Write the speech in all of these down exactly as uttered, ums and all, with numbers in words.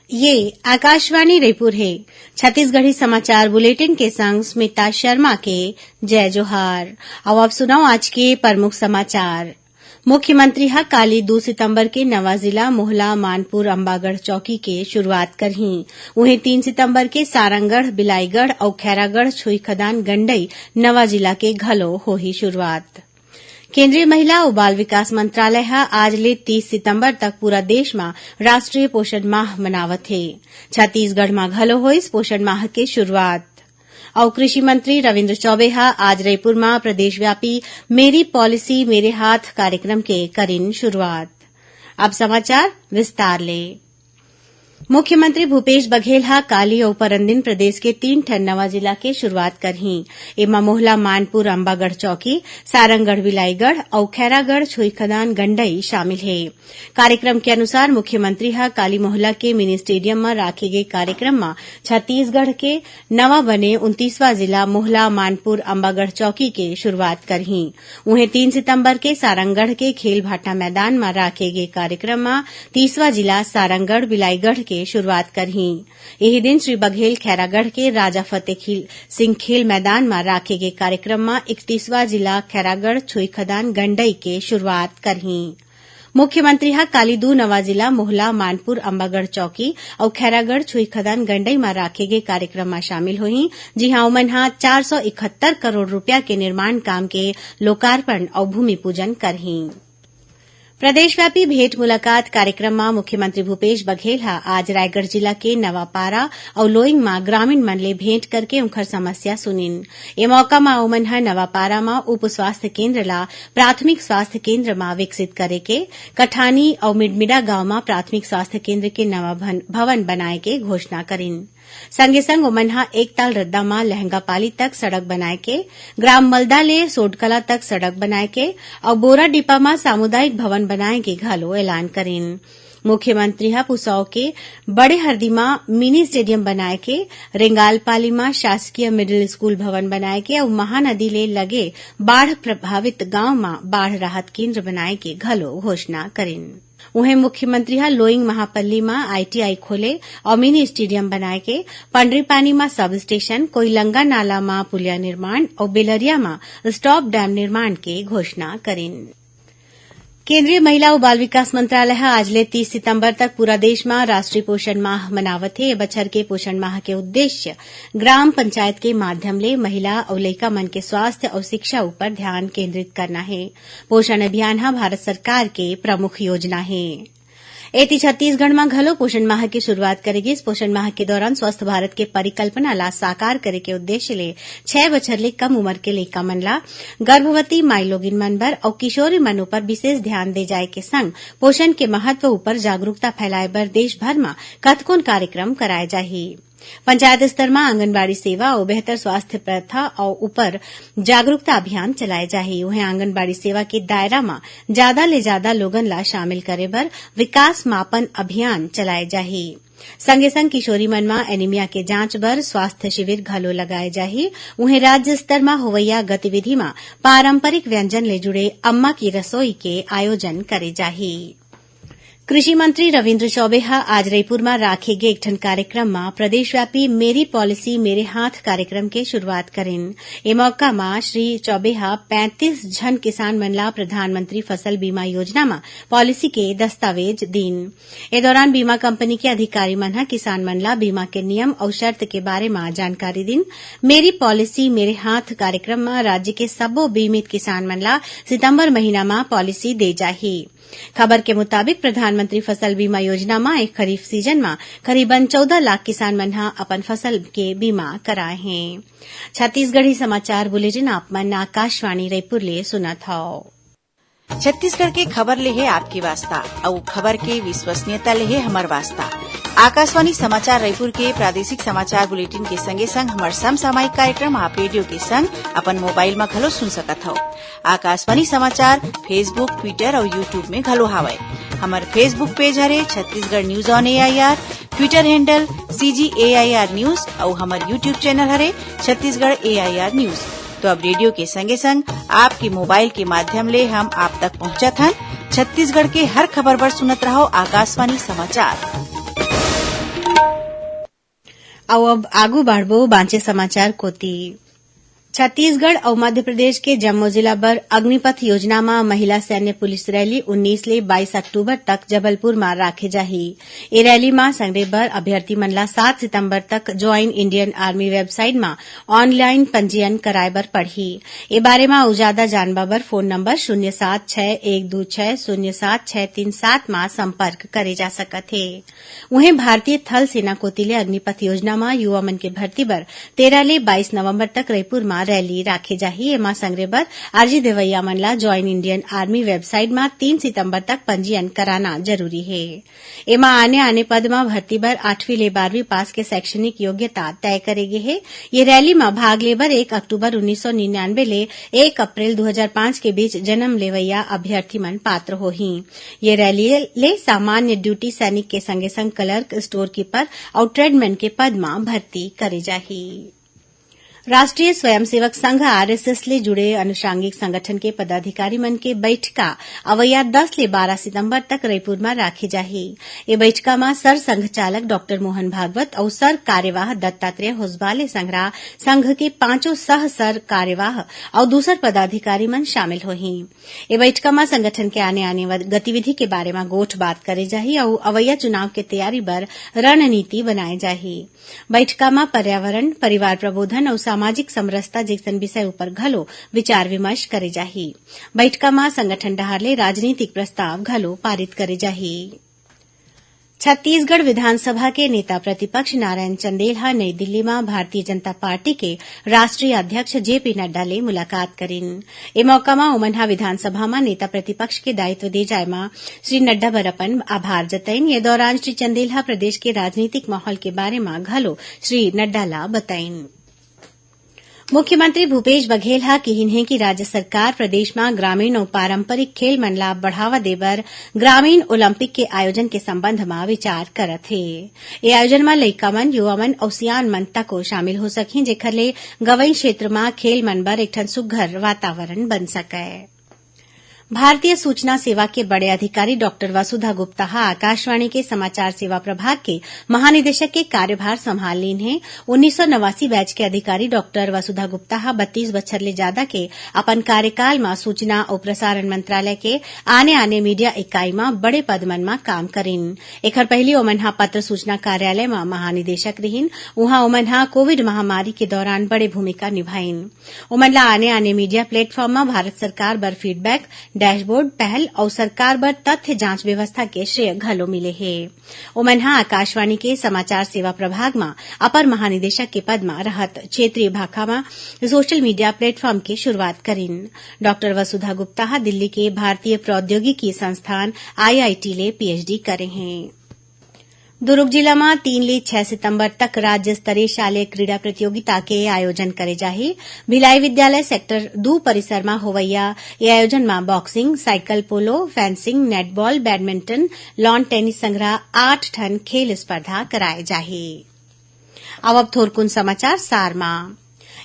ये आकाशवाणी रायपुर हे। छत्तीसगढ़ी समाचार बुलेटिन के संग स्मिता शर्मा के जय जोहार। अब आप सुनव आज के प्रमुख समाचार। मुख्यमंत्री ह काली दू सितंबर के नवा जिला मोहला मानपुर अम्बागढ़ चौकी के शुरुआत करही। उहें, तीन सितंबर के सारंगढ़, बिलाईगढ़ अउ खैरागढ़ छुईखदान गंडई नवा जिला के घलो होही शुरुआत। केंद्रीय महिला अउ बाल विकास मंत्रालय ह आज ले तीस सितंबर तक पूरा देश म राष्ट्रीय पोषण माह मनावत हे। छत्तीसगढ़ म घलो होइस पोषण माह के शुरुआत। अउ कृषि मंत्री रविंद्र चौबे ह आज रईपुर म प्रदेशव्यापी मेरी पॉलिसी मेरे हाथ कार्यक्रम के करिन शुरुआत। अब समाचार विस्तार ले। मुख्यमंत्री भूपेश बघेल ह काली अउ परन दिन प्रदेश के तीन ठन नवा जिला के शुरुआत करही। एमा मोहला मानपुर अम्बागढ़ चौकी, सारंगढ़ बिलाईगढ़ अउ खैरागढ़ छुईखदान गंडई शामिल हे। कार्यक्रम के अनुसार मुख्यमंत्री ह काली मोहला के मिनी स्टेडियम म राखे गे कार्यक्रम म छत्तीसगढ़ के नवा बने उनतीसवां जिला मोहला मानपुर अम्बागढ़ चौकी के शुरुआत करही। उहें, तीन सितंबर के सारंगढ़ के खेल भाटा मैदान म राखे गे कार्यक्रम म तीसवां जिला सारंगढ़ बिलाईगढ़ के शुरुआत करही। इही दिन श्री बघेल खैरागढ़ के राजा फतेह खील-, सिंह खेल मैदान म राखे गे कार्यक्रम म इकतीसवां जिला खैरागढ़ छुईखदान गंडई के शुरुआत करही। मुख्यमंत्री ह काली दू नवा जिला मोहला मानपुर अम्बागढ़ चौकी अउ खैरागढ़ छुईखदान गंडई म राखे गे कार्यक्रम म शामिल होही, जिहां ओमन ह चार सौ इकहत्तर करोड़ रूपिया के निर्माण काम के लोकार्पण अउ भूमि पूजन करही। प्रदेशव्यापी भेंट मुलाकात कार्यक्रम म मुख्यमंत्री भूपेश बघेल ह आज रायगढ़ जिला के नवापारा अउ लोइंग म ग्रामीण मन ले भेंट करके उंखर समस्या सुनिन। ए मौका म ओमन ह नवापारा म उप स्वास्थ्य केंद्र ला प्राथमिक स्वास्थ्य केंद्र म विकसित करे के, कठानी अउ मिडमिडा गांव म प्राथमिक स्वास्थ्य केंद्र के नवा भन-, भवन बनाए के घोषणा करिन। संगे संग ओमन ह एकताल रद्दा म लहंगापाली तक सड़क बनाए के, ग्राम मलदा ले सोडकला तक सड़क बनाए के अउ बोराडीपा म सामुदायिक भवन बनाए के घलो ऐलान करिन। मुख्यमंत्री ह पुसौं के बड़े हरदी म मिनी स्टेडियम बनाए के, रेंगालपाली म शासकीय मिडिल स्कूल भवन बनाए के अउ महानदी ले लगे बाढ़ प्रभावित गांव म बाढ़ राहत केंद्र बनाए के घलो घोषणा करिन। उहें, मुख्यमंत्री ह लोइंग महापल्ली म आईटीआई खोले अउ मिनी स्टेडियम बनाए के, पंडरीपानी म सब स्टेशन, कोईलंगा नाला म पुलिया निर्माण अउ बेलरिया म स्टॉप डैम निर्माण के घोषणा करिन। केंद्रीय महिला अउ बाल विकास मंत्रालय ह आज ले तीस सितंबर तक पूरा देश म राष्ट्रीय पोषण माह मनावत हे। ए बछर के पोषण माह के उद्देश्य ग्राम पंचायत के माध्यम ले महिला अउ लइका मन के स्वास्थ्य अउ शिक्षा ऊपर ध्यान केंद्रित करना हे। पोषण अभियान ह भारत सरकार के प्रमुख योजना हे। एती छत्तीसगढ़ म घलो पोषण माह के शुरुआत करे गिस। पोषण माह के दौरान स्वस्थ भारत के परिकल्पना ला साकार करे के उद्देश्य ले छै बछर ले कम उमर के लइका मन ला, गर्भवती माईलोगिन मन बर अउ किशोरी मन ऊपर विशेष ध्यान दे जाए के संग पोषण के महत्व ऊपर जागरूकता फैलाए बर देश भर म कतकोन कार्यक्रम कराए जाही। पंचायत स्तर म आंगनबाड़ी सेवा अउ बेहतर स्वास्थ्य प्रथा अउ ऊपर जागरूकता अभियान चलाए जाही। उहें, आंगनबाड़ी सेवा के दायरा म जादा ले जादा लोगन ला शामिल करे बर विकास मापन अभियान चलाए जाही। संगे संग किशोरी मन म एनीमिया के जांच बर स्वास्थ्य शिविर घलो लगाए जाही। उहें, राज्य स्तर म होवइया गतिविधि म पारंपरिक व्यंजन ले जुड़े अम्मा की रसोई के आयोजन करे जाही। कृषि मंत्री रविंद्र चौबे ह आज रईपुर म राखे गे एक ठन कार्यक्रम म प्रदेशव्यापी मेरी पॉलिसी मेरे हाथ कार्यक्रम के शुरुआत करिन। ए मौका म श्री चौबे ह पैंतीस झन किसान मन ला प्रधानमंत्री फसल बीमा योजना म पॉलिसी के दस्तावेज दीन। ए दौरान बीमा कंपनी के अधिकारी मन ह किसान मन ला बीमा के नियम अउ शर्त के बारे म जानकारी दीन। मेरी पॉलिसी मेरे हाथ कार्यक्रम म राज्य के सब्बो बीमित किसान मन ला सितंबर महीना म पॉलिसी दे जाही। खबर के मुताबिक, प्रधानमंत्री फसल बीमा योजना म एक खरीफ सीजन म करीबन चौदह लाख किसान मन ह अपन फसल के बीमा कराए हें। छत्तीसगढ़ी समाचार बुलेटिन आप मन आकाशवाणी रायपुर ले सुनत हव। छत्तीसगढ़ के खबर ले हे आपके वास्ता, अउ खबर के विश्वसनीयता ले हे हमर वास्ता। आकाशवाणी समाचार रायपुर के प्रादेशिक समाचार बुलेटिन के संगे संग हमर समसामयिक कार्यक्रम आप रेडियो के संग अपन मोबाइल म घलो सुन सकत हव। आकाशवाणी समाचार Facebook, Twitter अउ YouTube में घलो हावय। हमर Facebook पेज हरे Chhattisgarh news on AIR, Twitter handle CG AIR news अउ हमर YouTube चैनल हरे छत्तीसगढ़ एआईआर न्यूज। तो अब रेडियो के संगे संग आपके मोबाइल के माध्यम ले हम आप तक पहुंचत हन। छत्तीसगढ़ के हर खबर बर सुनत रहव आकाशवाणी समाचार। अउ अब आगू बढ़बो बांचे समाचार कोति। छत्तीसगढ़ अउ मध्य प्रदेश के जम्मो जिला बर अग्निपथ योजना म महिला सैन्य पुलिस रैली उन्नीस ले बाईस अक्टूबर तक जबलपुर म राखे जाही। ए रैली म संगरे बर अभ्यर्थी मन ला सात सितंबर तक ज्वाइन इंडियन आर्मी वेबसाइट म ऑनलाइन पंजीयन कराए बर पड़ही। ए बारे म अउ जादा जानबा बर फोन नंबर शून्य सात छह एक दू छह शून्य सात छह तीन सात म संपर्क करे जा सकत हे। उहें, भारतीय थल सेना कोति ले अग्निपथ योजना म युवा मन के भर्ती बर तेरह ले बाईस नवंबर तक रईपुर म रैली राखे जाही। एमा संगरे बर अर्जी देवइया मन ला ज्वाइन इंडियन आर्मी वेबसाइट म तीन सितंबर तक पंजीयन कराना जरूरी हे। एमा आने-आने पद म भर्ती बर आठवीं ले बारहवीं पास के शैक्षणिक योग्यता तय करे गे हे। ये रैली म भाग ले बर एक अक्टूबर उन्नीस सौ निन्यानवे ले एक अप्रैल दू हजार पाँच के बीच जन्म लेवइया अभ्यर्थी मन पात्र होही। ये रैली ले सामान्य ड्यूटी सैनिक के संगे संग क्लर्क, स्टोर कीपर अउ ट्रेडमैन के पद म भर्ती करे जाही। राष्ट्रीय स्वयंसेवक संघ, आरएसएस ले जुड़े अनुषांगिक संगठन के पदाधिकारी मन के बैठका अवइया दस ले बारह सितंबर तक रईपुर म राखे जाही। ए बैठका म सर संघ चालक डॉक्टर मोहन भागवत अउ सर कार्यवाह दत्तात्रेय होसबाले संघरा संघ के पांचों सह सर कार्यवाह अउ दूसर पदाधिकारी मन शामिल होही। ए बैठका म संगठन के आने-आने व-, गतिविधि के बारे म गोठ बात करे जाही अउ अवइया चुनाव के तैयारी बर रणनीति बनाए जाही। बैठका म पर्यावरण, परिवार प्रबोधन अउ सामाजिक समरसता जइसन विषय उपर घलो विचार विमर्श करे जाही। बैठका म संगठन डहार ले राजनीतिक प्रस्ताव घलो पारित करे जाही। छत्तीसगढ़ विधानसभा के नेता प्रतिपक्ष नारायण चंदेल ह नई दिल्ली म भारतीय जनता पार्टी के राष्ट्रीय अध्यक्ष जेपी नड्डा ले मुलाकात करिन। ए मौका म ओमन ह विधानसभा म नेता प्रतिपक्ष के दायित्व दे जाय म श्री नड्डा बर अपन आभार जतइन। ये दौरान श्री चंदेल ह प्रदेश के राजनीतिक माहौल के बारे म घलो श्री नड्डा ला बताइन। मुख्यमंत्री भूपेश बघेल ह किहिन हे कि राज्य सरकार प्रदेश म ग्रामीण अउ पारंपरिक खेल मन ला बढ़ावा देबर ग्रामीण ओलंपिक के आयोजन के संबंध म विचार करत हे। ए आयोजन म लइका मन, युवा मन अउ सियान मन तको शामिल हो सकही, जेखर ले गंवई क्षेत्र म खेल मन बर एक ठन सुघ्घर वातावरण बन सकय। भारतीय सूचना सेवा के बड़े अधिकारी डॉक्टर वसुधा गुप्ता ह आकाशवाणी के समाचार सेवा प्रभाग के महानिदेशक के कार्यभार संभाल लीन हे। उन्नीस सौ नवासी बैच के अधिकारी डॉक्टर वसुधा गुप्ता ह बत्तीस बछर ले जादा के अपन कार्यकाल म सूचना अउ प्रसारण मंत्रालय के आने-आने मीडिया इकाई म बड़े पद मन म काम करिन। एखर पहिली ओमन ह पत्र सूचना कार्यालय म महानिदेशक रिहिन। उहां ओमन ह कोविड महामारी के दौरान बड़े भूमिका निभाइन। ओमन ला आने-आने मीडिया प्लेटफॉर्म म भारत सरकार बर फीडबैक, डैशबोर्ड, पहल अउ सरकार बर तथ्य जांच व्यवस्था के श्रेय घलो मिले हे। ओमन ह आकाशवाणी के समाचार सेवा प्रभाग म अपर महानिदेशक के पद म रहत क्षेत्रीय भाखा म सोशल मीडिया प्लेटफॉर्म के शुरुआत करिन। डॉक्टर वसुधा गुप्ता ह दिल्ली के भारतीय प्रौद्योगिकी संस्थान, आईआईटी, ले पीएचडी करे हें। दुरूग जिला म तीन ले छह सितंबर तक राज्य स्तरीय शालेय क्रीड़ा प्रतियोगिता के आयोजन करे जाही। भिलाई विद्यालय सेक्टर दू परिसर म होवइया ए आयोजन म boxing, cycle polo, fencing, netball, badminton, lawn tennis संघरा आठ ठन खेल स्पर्धा कराए जाही। अब, अब थोरकुन समाचार सार म।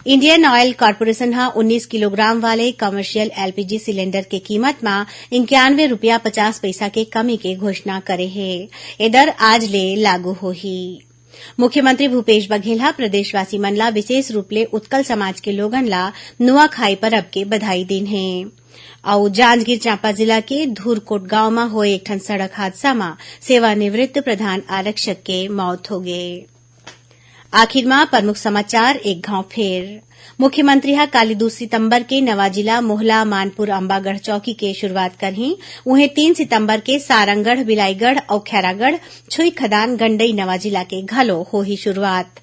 इंडियन ऑयल कॉरपोरेशन ह उन्नीस किलोग्राम वाले कमर्शियल एलपीजी सिलेंडर के कीमत म इक्यानवे रुपया पचास पइसा के कमी के घोषणा करे हे। ए दर आज ले लागू होही। मुख्यमंत्री भूपेश बघेल ह प्रदेशवासी मन ला विशेष रूप ले उत्कल समाज के लोगन ला नुआखाई परब के बधाई दीन हे। अउ जांजगीर चांपा जिला के धुरकोट गांव म होए एक ठन सड़क हादसा म सेवानिवृत्त प्रधान आरक्षक के मौत होगे। आखिर म प्रमुख समाचार एक घांव फेर। मुख्यमंत्री ह काली दू सितंबर के नवा जिला मोहला मानपुर अम्बागढ़ चौकी के शुरुआत करही। उहें, तीन सितंबर के सारंगढ़, बिलाईगढ़ अउ खैरागढ़, छुईखदान, गंडई नवा जिला के घलो होही शुरुआत।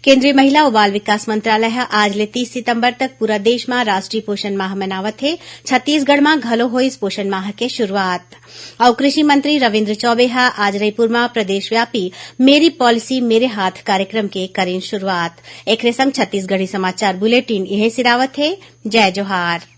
केंद्रीय महिला अउ बाल विकास मंत्रालय ह आज ले तीस सितंबर तक पूरा देश म राष्ट्रीय पोषण माह मनावत हे। छत्तीसगढ़ म घलो होइस पोषण माह के शुरुआत। अउ कृषि मंत्री रविंद्र चौबे ह आज रईपुर म प्रदेशव्यापी मेरी पॉलिसी मेरे हाथ कार्यक्रम के करिन शुरुआत। एकरे संग छत्तीसगढ़ी समाचार बुलेटिन इहें सिरावत हे। जय जोहार।